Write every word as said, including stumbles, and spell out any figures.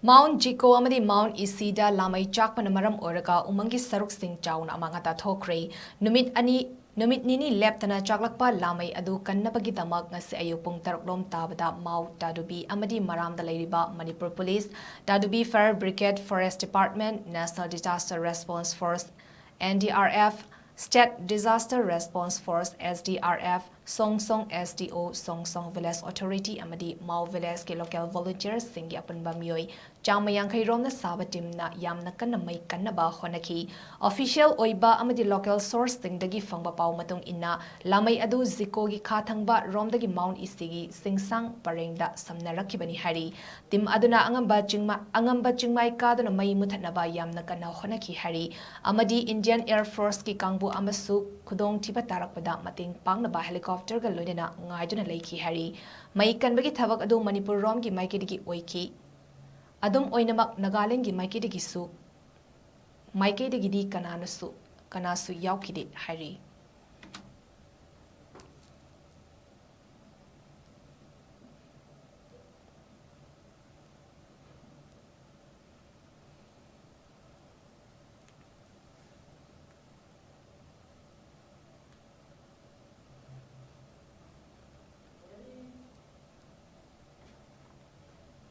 Mount Ziko ꯑꯃꯗꯤ Mount Isiꯗ ꯂꯥꯃꯩ ꯆꯥꯛꯄꯅ ꯃꯔꯝ ꯑꯣꯏꯔꯒ ꯎꯃꯪꯒꯤ ꯁꯔꯨꯛꯁꯤꯡ ꯆꯥꯎꯅ ꯑꯃꯥꯡ ꯑꯇꯥ ꯊꯣꯛꯈ꯭ꯔꯦ꯫ ꯅꯨꯃꯤꯠ ꯑꯅꯤ, ꯅꯨꯃꯤꯠ ꯅꯤꯅꯤ ꯂꯦꯞꯇꯅ ꯆꯥꯛꯂꯛꯄ ꯂꯥꯃꯩ ꯑꯗꯨ ꯀꯟꯅꯕꯒꯤꯗꯃꯛ ꯉꯁꯤ ꯑꯌꯨꯛ ꯄꯨꯡ ꯇꯔꯨꯛ ꯂꯣꯝ ꯇꯥꯕꯗ ꯃꯥꯎ, ꯇꯥꯗꯨꯕꯤ ꯑꯃꯗꯤ ꯃꯔꯥꯝꯗ ꯂꯩꯔꯤꯕ ꯃꯅꯤꯄꯨꯔ ꯄꯨꯂꯤꯁ, ꯇꯥꯗꯨꯕꯤ Fire Brigade, Forest Department, National Disaster Response Force, N D R F, State Disaster Response Force, S D R F, Songsong S D O, Songsong Village Authority ꯑꯃꯗꯤ ꯃꯥꯎ Villageꯀꯤ local volunteersꯁꯤꯡꯒꯤ ꯑꯄꯨꯟꯕ ꯃꯤꯑꯣꯏ ꯆꯥꯝꯃ ꯌꯥꯡꯈꯩ ꯔꯣꯝꯅ ꯁꯥꯕ teamꯅ ꯌꯥꯝꯅ ꯀꯟꯅ ꯃꯩ ꯀꯟꯅꯕ ꯍꯣꯠꯅꯈꯤ꯫ Official ꯑꯣꯏꯕ ꯑꯃꯗꯤ local sourceꯁꯤꯡꯗꯒꯤ ꯐꯪꯕ ꯄꯥꯎ ꯃꯇꯨꯡ ꯏꯟꯅ, ꯂꯥꯃꯩ ꯑꯗꯨ ꯖꯤꯀꯣꯒꯤ ꯈꯥ ꯊꯪꯕ ꯔꯣꯝꯗꯒꯤ Mount Isiꯒꯤ ꯆꯤꯡꯁꯥꯡ ꯄꯔꯦꯡꯗ ꯁꯝꯅꯔꯛꯈꯤꯕꯅꯤ ꯍꯥꯏꯔꯤ꯫ Team ꯑꯗꯨꯅ ꯑꯉꯝꯕ ꯆꯤꯡꯃ-, ꯑꯉꯝꯕ ꯆꯤꯡꯃꯥꯏ ꯀꯥꯗꯨꯅ ꯃꯩ ꯃꯨꯊꯠꯅꯕ ꯌꯥꯝꯅ ꯀꯟꯅ ꯍꯣꯠꯅꯈꯤ ꯍꯥꯏꯔꯤ꯫ ꯑꯃꯗꯤ Indian Air Forceꯀꯤ ꯀꯥꯡꯕꯨ ꯑꯃꯁꯨ ꯈꯨꯗꯣꯡꯊꯤꯕ ꯇꯥꯔꯛꯄꯗ ꯃꯇꯦꯡ ꯄꯥꯡꯅꯕ helicopterꯒ ꯂꯣꯏꯅꯅ ꯉꯥꯏꯗꯨꯅ ꯂꯩꯈꯤ ꯍꯥꯏꯔꯤ꯫ ꯃꯩ ꯀꯟꯕꯒꯤ ꯊꯕꯛ ꯑꯗꯨ ꯃꯅꯤꯄꯨꯔ ꯔꯣꯝꯒꯤ ꯃꯥꯏꯀꯩꯗꯒꯤ ꯑꯣꯏꯈꯤ꯫ ꯑꯗꯨꯝ ꯑꯣꯏꯅꯃꯛ ꯅꯥꯒꯥꯂꯦꯟꯒꯤ ꯃꯥꯏꯀꯩꯗꯒꯤꯁꯨ, ꯃꯥꯏꯀꯩꯗꯒꯤꯗꯤ ꯀꯅꯥꯅꯁꯨ, ꯀꯅꯥꯁꯨ ꯌꯥꯎꯈꯤꯗꯦ ꯍꯥꯏꯔꯤ꯫